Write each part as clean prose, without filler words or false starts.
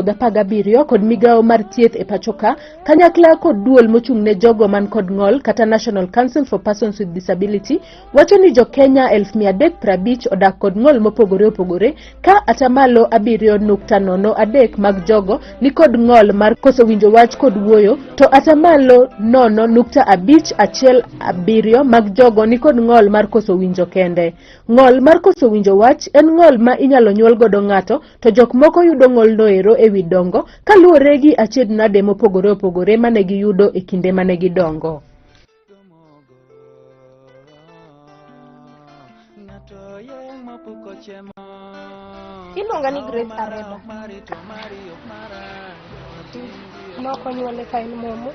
2017 kod migawo mar thieth e pachoka kanyakla kod duol mochung' ne jogo man kod ng'ol kata National Council for Persons with Disability wacho ni jo Kenya 350,000 odak kod ng'ol mopogore opogore ka atamalo 7.03 mag jogo ni kod ng'ol mar koso winjo wach kod wuoyo to atamalo 0.517 mag jogo ni kod ng'ol mar koso winjo kende. Ng'ol mar koso winjo wach en ng'ol ma inyalo nyuol godo ng'ato to jok moko yudo ng'olno ero e wi dongo kaluwore gi achiedh nade mopogore opogore mane giyudo e kinde mane gidongo. Iluonga ni Grace Areba. Nok onyuole ka en momo.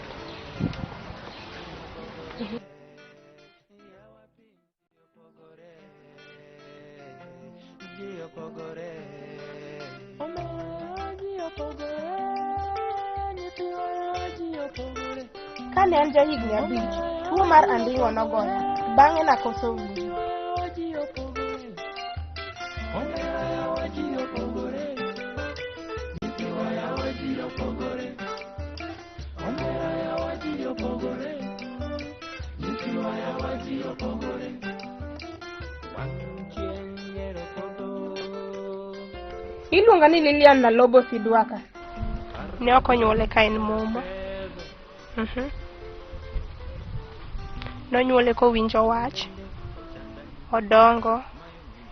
Kane an jahigni 5, tuo mar anding'o nogoya. Bang'e nakoso winjo. Iluonga ni Lilian Nalobo Sidwaka. Ne ok onyuole ka en momo. Nonyuole kowinjo wach. Odongo.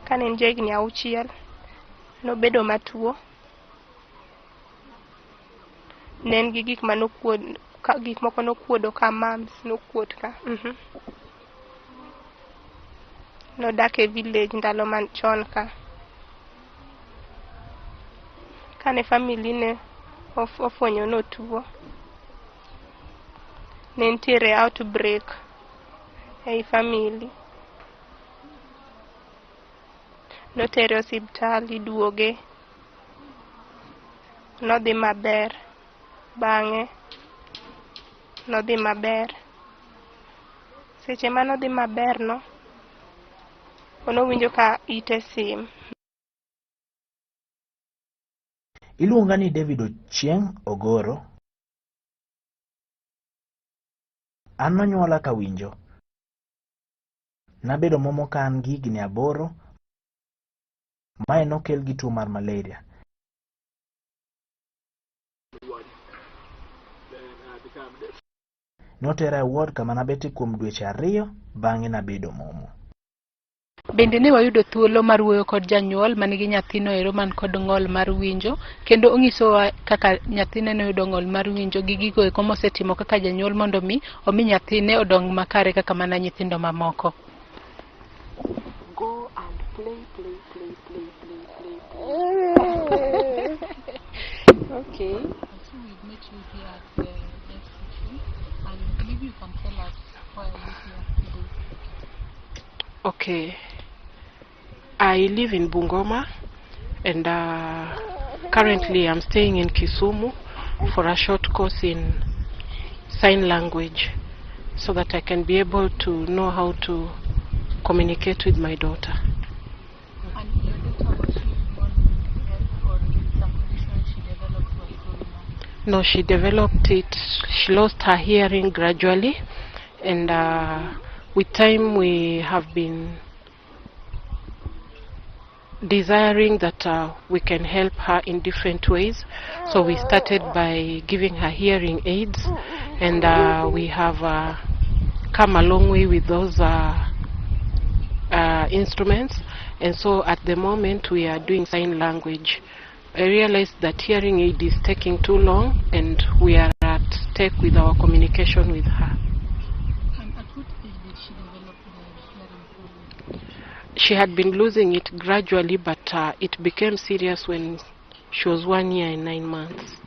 Kane en jahigni 6, nobedo matuo. Ne en gi gik manokuod, ka, gik moko nokuodo ka mumps nokuot ka. Nodak e village ndalo machon ka. Kane family ne ofwenyo ni otuo, ne nitiere outbreak ei family. Notere osiptal iduoge. Nodhi maber. Bang'e nodhi maber. Seche manodhi maber no, nowinjo ka ite sim. Iluonga ni David Ochieng' Ogoro. An nonyuola kawinjo. Nabedo momo ka an gi higni 8. Mae nokel gi tuo mar malaria. Notera e ward kama nabetie kuom dweche 2, bang'e nabedo momo. Bende ne wayudo thuolo mar wuoyo kod janyuol manigi nyathino ero man kod ng'ol mar winjo, kendo onyisowa kaka nyathine noyudo ng'ol mar winjo gi gigo eko mosetimo kaka janyuol mondo mi omi nyathine odong makare kaka mana nyithindo mamoko. Go and play, play, play, play, play, play, play. Okay. So we've met you here at the FCC, and maybe you can tell us why are you here today? Okay. I live in Bungoma, and currently I'm staying in Kisumu for a short course in sign language so that I can be able to know how to communicate with my daughter. And your daughter, was she born deaf or is some condition she developed while growing up? No, she developed it. She lost her hearing gradually, and with time we have been desiring that we can help her in different ways. So we started by giving her hearing aids, and we have come a long way with those instruments. And so at the moment we are doing sign language. I realized that hearing aid is taking too long, and we are at stake with our communication with her. And at what age did she develop the hearing problem? She had been losing it gradually, but it became serious when she was 1 year and 9 months.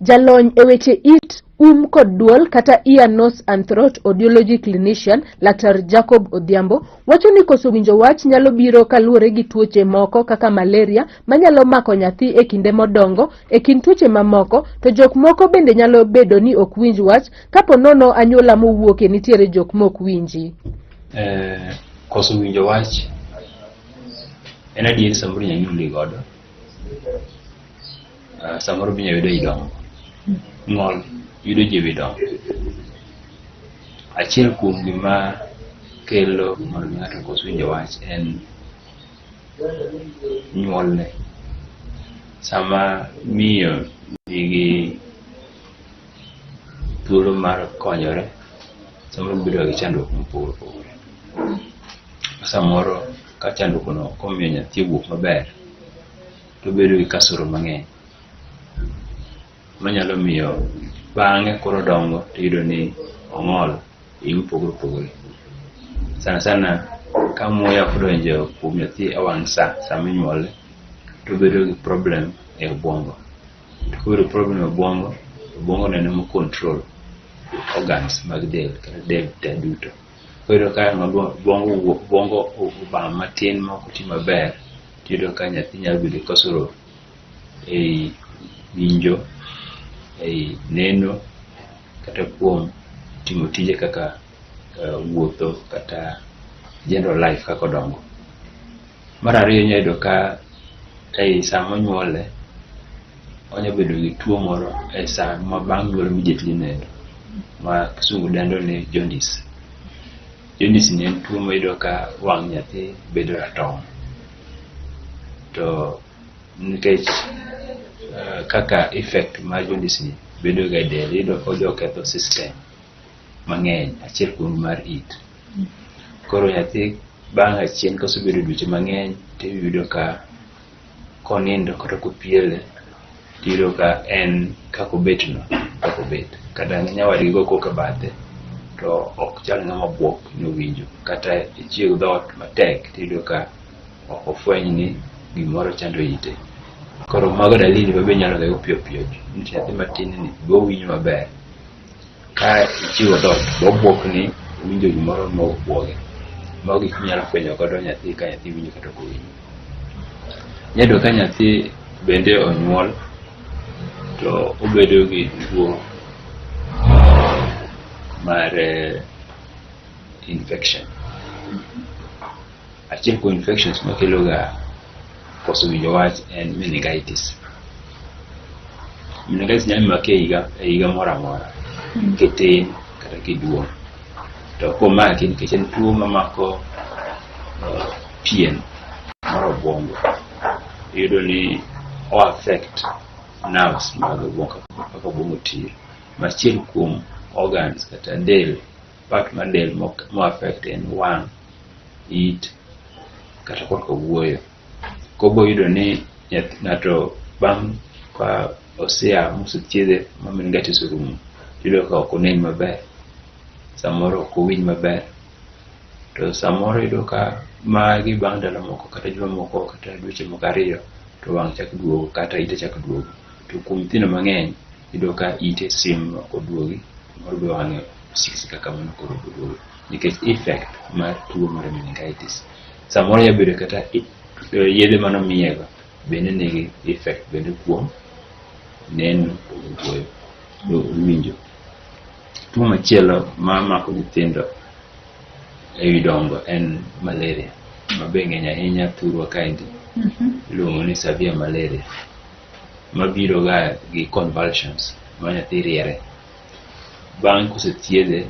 Jalony e weche it, kod duol kata ear, nose and throat audiology clinician Laktar Jacob Odhiambo wacho ni koso winjo wach nyalo biro kaluwore gi tuoche moko kaka malaria manyalo mako nyathi e kinde modongo e kind tuoche mamoko, to jok moko bende nyalo bedo ni ok winj wach kapo nono anyuola mowuoke nitiere jok mok winji. Koso winjo wach en adier samoro inyalo nyuoli godo. Samoro be inyalo yude e dongo. Ng'ol yudo ji e wi dongo. Achiel kuom gima kelo mondo mi ng'ato okos winjo wach en nyuolne. Sama miyo nigi thuolo mar konyore, samoro gibedo gi chandruok mopogore opogore. Samoro ka chandruok no ok omiyo nyathi owuok maber, to obedo gi kasoro mang'eny manyalo miyo bang'e koro dongo tiyudo ni ong'ol e yo mopogore opogore. Sana sana ka muya ok odonjo kuom nyathi e wang' sa sama inyuole to obedo gi problem e obwongo. To kobedo gi problem e obwongo, obwongo no ema control organs mag del kata del te duto. Koro iyudo ka obwongo obam matin ma ok oti maber, tiyudo ka nyathi nyalo bedo gi kosruok ei winjo, ei neno kata kuom timo tije kaka wuotho kata general life kaka odongo. Mar ariyo inyalo yudo ka ei sama onyuole onya bedo gi tuo moro e sa ma bang' nyuol immediately noendo ma kisungu dendo ni jaundice. Jaundice ni en tuo ma iyudo ka wang' nyathi bedo ratong'. To nikech kaka effect mar jaundice ni bedo ga e del, iyudo ka odhi oketho system mang'eny, achiel kuom mar it. Koro nyathi bang' achien kosebedo dweche mang'eny tiyudo ka konindo kata kopiele tiyudo ka en kaka obet no kaka obet. Kata nyawadgi go koko e bathe to ok chal ng'ama buok ni owinjo. Kata ichiew dhoot matek tiyudo ka ok ofweny ni gimoro chando ite. Koro mago dalili ma be inyalo ng'eyo piyo piyo ni nyathi matin ni be owinjo maber. Ka ichiwo dhoot be obuok ni owinjo gimoro ma obuoge. Mago gik minyalo fwenyo godo nyathi ka nyathi winjo kata ok owinjo. Inyalo yudo ka nyathi bende onyuol to obedo gi tuo mar infection. Achiel kuom infections makelo ga koso winjo wach en meningitis. Meningitis nyalo maki e higa moro amora, kitin kata kiduong'. To komaki nikech en tuo mamako pien mar obwongo, iyudo ni o affect nerves mag obwongo kaka obwongo tiyo. Machiel kuom organs kata del, part mar del mo affect en wang', it kata korka wuoyo. Koro yudo ni ng'ato bang' ka osea mosethiedhe ma meningitis orumo, iyudo ka ok onen maber, samoro ok owinj maber, to samoro iyudo ka magi bang' ndalo moko kata juma moko kata dweche moko ariyo to wang' chak duogo kata ite chak duogo. To kuom nyithindo mang'eny iyudo ka ite sim ok oduogi, moro be wang'e osik asika kamano koro ok oduogo nikech effect mar tuo mar meningitis. Samoro nyalo bedo kata yedhe manomiyego bende nigi effect bende kuom neno to gi wuoyo, winjo. Tuo machielo mamako nyithindo ewi dongo en malaria ma be ng'eny ahinya thurwa kaendi iluongo ni severe malaria mabiro ga gi convulsions ma nyathi riere. Bang' kosethiedhe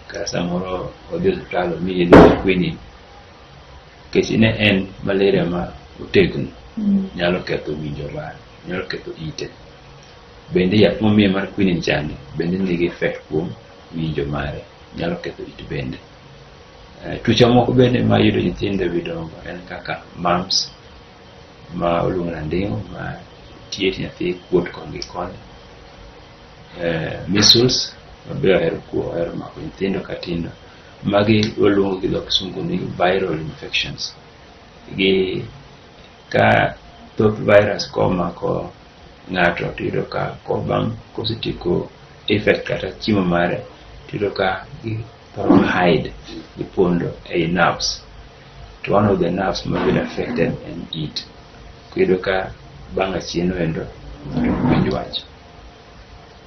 kata samoro odhi e osiptal omiye yedhe mag quinine nikech ne en malaria ma otegno nyalo ketho winjo mare, nyalo ketho ite. Bende yath momiye mar quinine chande bende nigi effect kuom winjo mare, nyalo ketho it bende. Tuoche moko bende mayudo nyithindo ewi dongo en kaka mumps ma oluongo ni anding'o ma tie nyathi kuot koni gi koni. Measles ma be ohero mako nyithindo katindo. Magi waluongo gi dho kisungu ni viral infections. Gi ka thoth virus komako ng'ato tiyudo ka bang' kosetieko effect kata chiemo mare tiyudo ka githoro hide gipondo ei nerves. To one of the nerves mabedo affected en it. Iyudo ka bang' achien noendo ng'ato ok winj wach.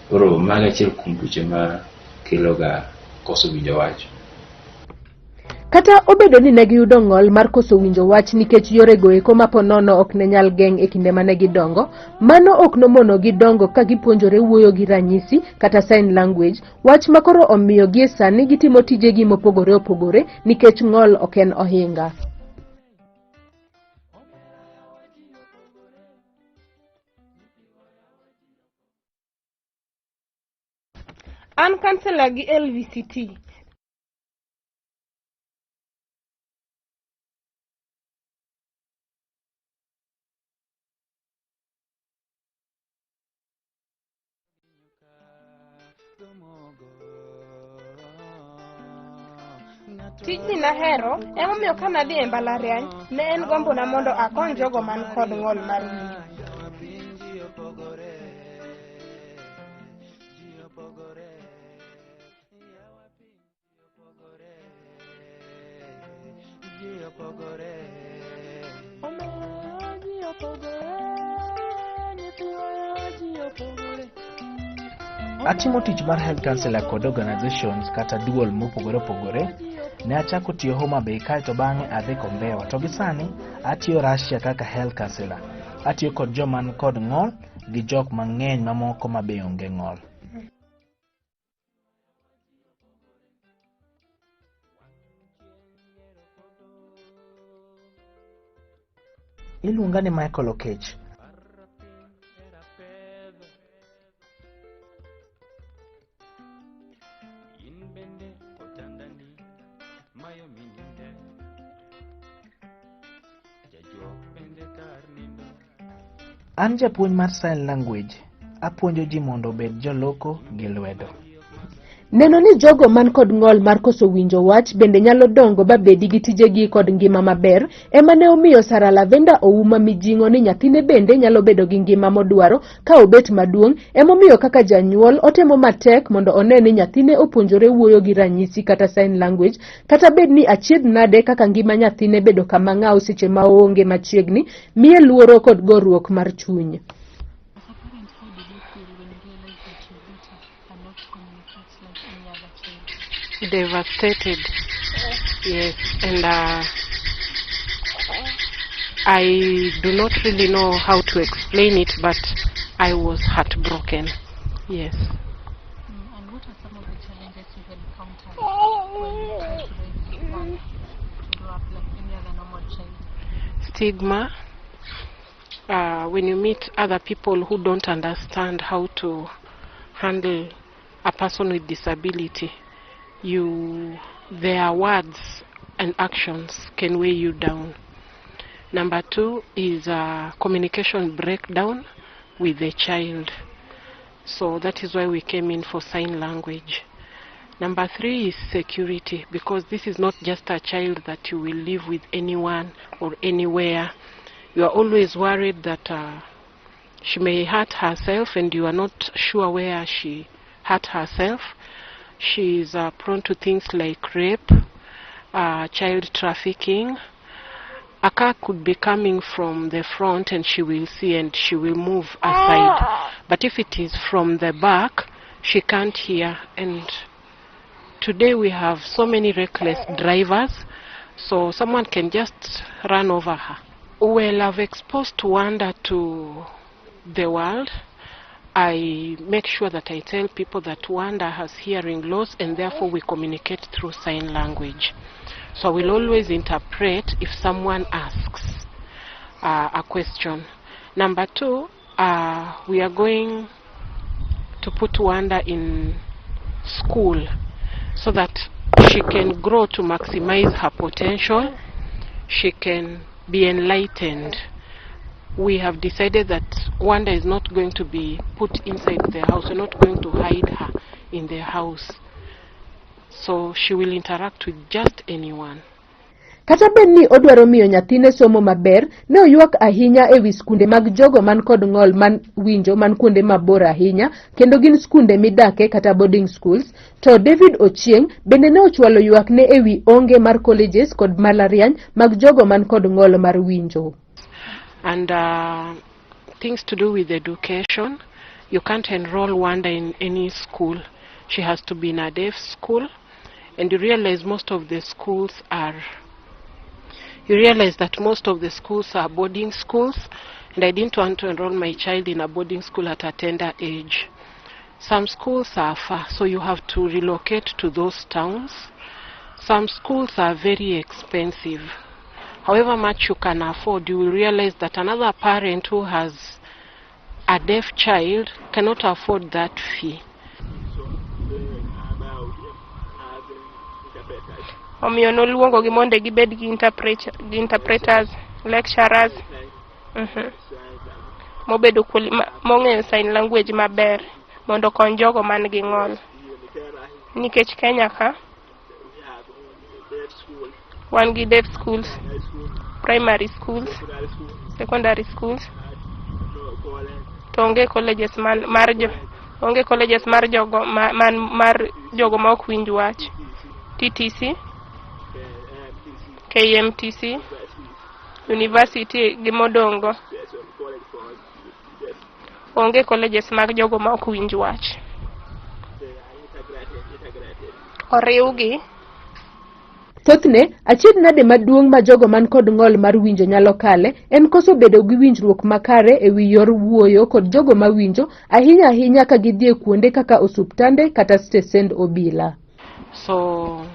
Koro mago achiel kuom tuoche ma kelo ga koso winjo wach. Kata obedo ni ne giyudo ng'ol mar koso winjo wach nikech yorego eko ma ponono ok ne nyal geng' e kinde mane gidongo, mano ok nomonogi dongo ka gipuonjore wuoyo gi ranyisi kata sign language, wach ma koro omiyo gie sani gitimo tijegi mopogore opogore nikech ng'ol ok en ohinga. An counselor gi LVCT. Tijni nahero, emomiyo kanadhi e mbalariany, ne en gombona mondo akony jogo man kod ng'ol mar winjo. Atimo tich mar health counselor kod organizations kata duol mopogore opogore. Ne achako tiyo Homa Bay kaeto bang'e adhi Kombewa. To gi sani atiyo Russia kaka health counselor. Atiyo kod joma ni kod ng'ol gi jok mang'eny mamoko ma be onge ng'ol. Iluonga ni Michael Okech. An japuonj mar sign language. Apuonjo ji mondo obed joloko gi lwedo. Neno ni jogo man kod ng'ol mar koso winjo wach bende nyalo dongo ba bedi gi tijegi kod ngima maber ema ne omiyo Sarah Lavender Ouma mijing'o ni nyathine bende nyalo bedo gi ngima modwaro ka obet maduong' emomiyo kaka janyuol otemo matek mondo one ni nyathine opuonjore wuoyo gi ranyisi kata sign language kata bed ni achiedh nade kaka ngima nyathine bedo kama ng'aw seche ma oonge machiegni miye luoro kod goruok mar chuny. As a parent, how did you feel when you realized that your daughter cannot communicate like any other child? Devastated. Yes, and I do not really know how to explain it, but I was heartbroken. Yes. And what are some of the challenges you've encountered when you try to raise one to grow up like any other normal child? Stigma. When you meet other people who don't understand how to handle a person with disability, their words and actions can weigh you down. Number two is a communication breakdown with the child. So that is why we came in for sign language. Number three is security, because this is not just a child that you will live with anyone or anywhere. You are always worried that she may hurt herself, and you are not sure where she hurt herself. She is prone to things like rape, child trafficking. A car could be coming from the front and she will see and she will move aside. But if it is from the back, she can't hear. And today we have so many reckless drivers, so someone can just run over her. Well, I've exposed Wanda to the world. I make sure that I tell people that Wanda has hearing loss and therefore we communicate through sign language. So I will always interpret if someone asks a question. Number two, we are going to put Wanda in school so that she can grow to maximize her potential. She can be enlightened. We have decided that Wanda is not going to be put inside the house. We're not going to hide her in the house. So she will interact with just anyone. Kata bed ni odwaro miyo nyathine somo maber, ne oywak ahinya ewi skunde mag jogo man kod ng'ol man winjo man kuonde mabor ahinya kendo gin skunde midake kata boarding schools. To David Ochieng bende ne ochwalo ywakne ewi onge mar colleges kod mbalariany mag jogo man kod ng'ol mar winjo. And things to do with education, you can't enroll Wanda in any school. She has to be in a deaf school. And you realize most of the schools are, you realize that most of the schools are boarding schools, and I didn't want to enroll my child in a boarding school at a tender age. Some schools are far, so you have to relocate to those towns. Some schools are very expensive. However much you can afford, you will realize that another parent who has a deaf child cannot afford that fee. Omiyo noluongogi mondo gibed gi interpreters, lecturers, mobedo mong'eyo sign language maber mondo okony jogo man gi ng'ol. Nikech Kenya ka wan gi deaf schools, primary schools, secondary schools, to onge colleges man, mar jo onge colleges mar jogo ma, man mar jogo ma ok winj wach. TTC, KMTC, university gi modongo onge colleges mag jogo ma ok winj wach. Oriwgi. Thothne, achiedh nade maduong' ma jogo man kod ng'ol mar winjo nyalo kale en koso bedo gi winjruok makare e wi yor wuoyo kod jogo mawinjo, ahinya ahinya ka gidhi e kuonde kaka osuptande kata stesend obila. So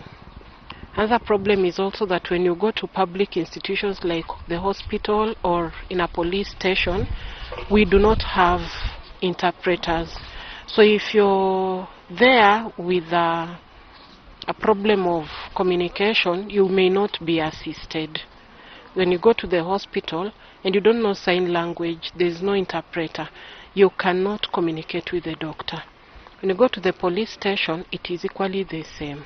another problem is also that when you go to public institutions like the hospital or in a police station, we do not have interpreters. So if you're there with a problem of communication, you may not be assisted. When you go to the hospital and you don't know sign language, there's no interpreter. You cannot communicate with the doctor. When you go to the police station, it is equally the same.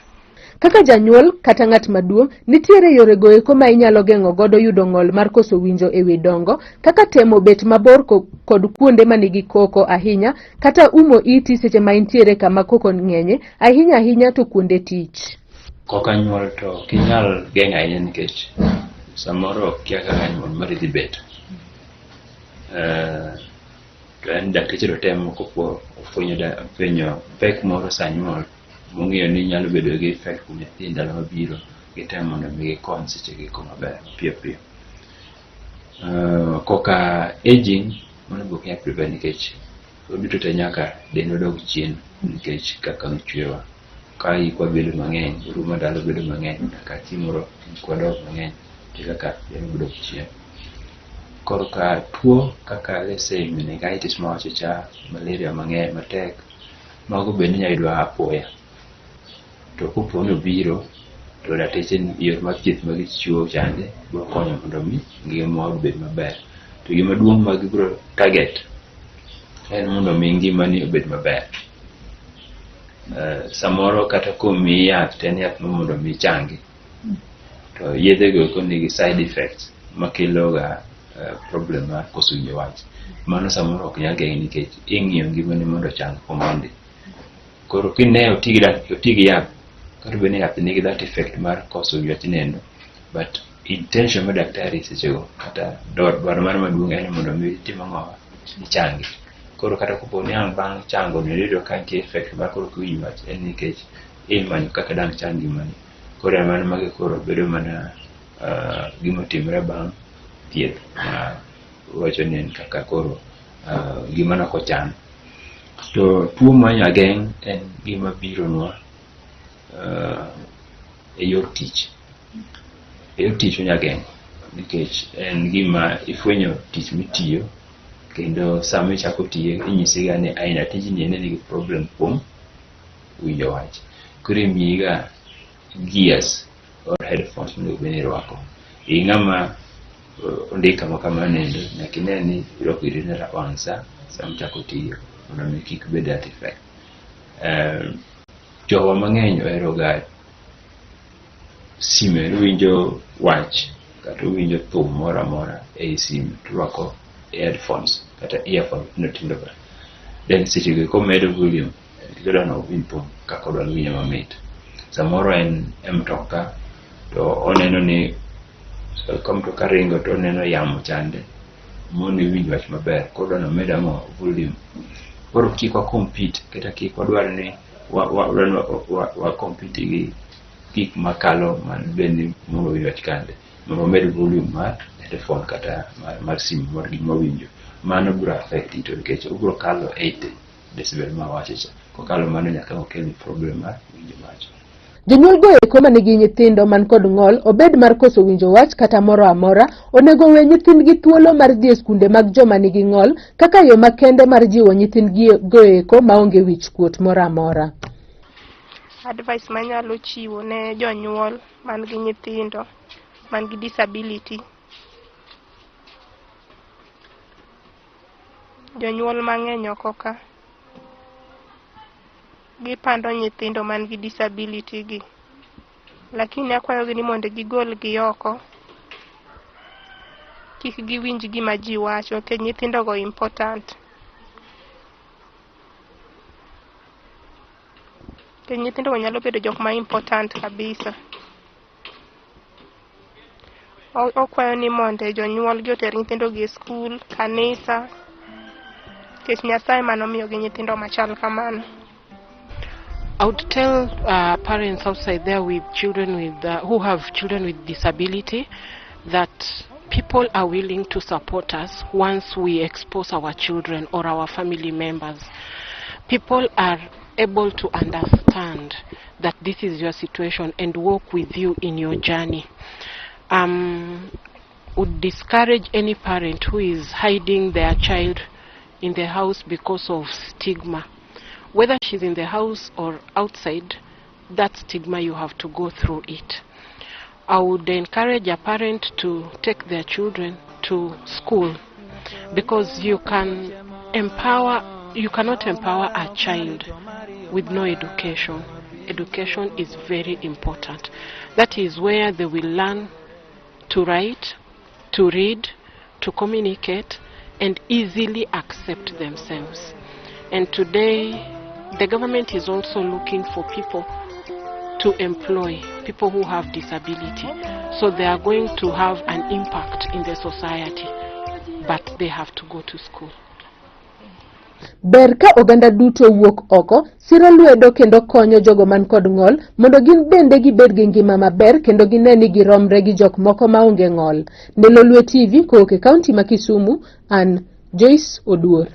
Kaka janyuol kata ng'at maduong', nitiere yore goeko ma inyalo geng'o godo yudo ng'ol mar koso winjo e wi dongo, kaka temo bet mabor kod kuonde manigi koko ahinya, kata umo iti seche ma intiere kama koko ng'enye, ahinya ahinya to kuonde tich. Koka nyuol to ok inyal geng'o ahinya nikech samoro ok kia kaka nyuol mari dhi bet. To en dakteche to temo kopo ofwenyo pek moro sa nyuol mong'eyo ni nyalo bedo gi effect kuom nyathi ndalo mabiro, gitemo mondo mi gikony seche go maber piyo piyo. Koka aging mano be ok nyal prevent nikech waduto te nyaka dendwa dog chien nikech kaka nochwewa. Ka hikwa bedo mang'eny, rumo ndalo bedo mang'eny, nyaka chieng' moro hikwa dok mang'eny e kaka dendwa dok chien. Korka tuo kaka let's say meningitis mawacho cha, malaria mang'eny matek, mago bende inyalo yudo apoya. To kopo ni obiro, to dakteche yor mar thieth ma gichiwo chande biro konyo mondo mi ngima obed maber. To gima duong' ma gibiro target en mondo mi ngimani obed maber. Samoro kata komiyi yath to en yath mar mondo mi ichangi. To yedhe go eko nigi side effects makelo ga problem mar koso winjo wach. Mano samoro ok nyal geng'i nikech ing'iyo ngimani mondo ochang komondi. Koro kine oti gi yath, kata obedo ni yath nigi that effect mar koso winjo wach nendo, but intention mar daktari sechego kata dwaro mare maduong' en mondo mi itim ang'o, ichangi. Koro kata kopo ni ang' bang' chango no iyudo ka nitie effect mar koro ok iwinj wach, en nikech imanyo kaka dang' chang ngimani. Koro en mana magi koro bedo mana gima otimore bang' thieth ma wacho ni en kaka koro ngimana ok ochan. To tuo ma inya geng' en gima bironwa e yor tich. E yor tich onya geng'o nikech en gima ifwenyo tich mitiyo kendo sama ichako tiye inyisi ga ni aina tijni en nigi problem kuom winjo wach. Koro imiyi ga gears or headphones monego bed ni irwako. I ng'ama ondik kama kamano endo nyaka ine ni irwako giri e wang' sa sama ichako tiyo mondo mi kik bed that effect. Jowa mang'eny ohero ga sime winjo wach kata winjo thum moro amora ei simu to rwako headphones kata earphones matindo tindo ka. Then seche go komedo volume nikech odwa ni owinj thum kaka odwa ni owinje mamit. Samoro en e mtoka to oneno ni ka mtoka ringo to oneno yamo chande mone winjo wach maber koro odwa ni omed ang'o volume. Koro kik wa compete kata kik wadwar ni wa compete gi gik makalo man bed ni mondo winj wach kande mondo wamed volume mar headphone kata mar, mar simu mar gima winjo mano biro affect ito nikech obiro kalo 80 decibel ma wacho cha kokalo mano nyaka okel problem mar winjo wach. Jonyuol go eko manigi nyithindo man kod ng'ol obed mar koso winjo wach kata moro amora onego owe nyithindgi thuolo mar dhi e skunde mag joma nigi ng'ol kaka yo makende mar jiwo nyithindgi go eko maonge wich kuot moro amora. Advice manyalo chiwo ne jonyuol man gi nyithindo man gi disability. Jonyuol mang'eny oko ka gipando nyithindo man gi disability gi. Lakini akwayogi ni mondo gigol gi oko kik giwinj gima ji wacho nikech nyithindo go important. Nikech nyithindo go nyalo bedo jok ma important kabisa. Okwayo ni mondo jonyuol gi oter nyithindo gi e skul, kanisa, nikech Nyasaye manomiyogi nyithindo machal kamano. I would tell parents outside there with children with who have children with disability that people are willing to support us once we expose our children or our family members. People are able to understand that this is your situation and walk with you in your journey. Would discourage any parent who is hiding their child in the house because of stigma. Whether she's in the house or outside, that stigma you have to go through it. I would encourage a parent to take their children to school because you can empower, you cannot empower a child with no education. Education is very important. That is where they will learn to write, to read, to communicate, and easily accept themselves. And today, the government is also looking for people to employ people who have disability. So they are going to have an impact in the society, but they have to go to school. Ber ka oganda duto wuok oko, siro lwedo kendo konyo jogo man kod ng'ol mondo gin bende gibed gi ngima maber kendo gine ni giromre gi jok moko maonge ng'ol. Ne Lolwe TV kowuok e kaunti ma Kisumu, an Joyce Oduor.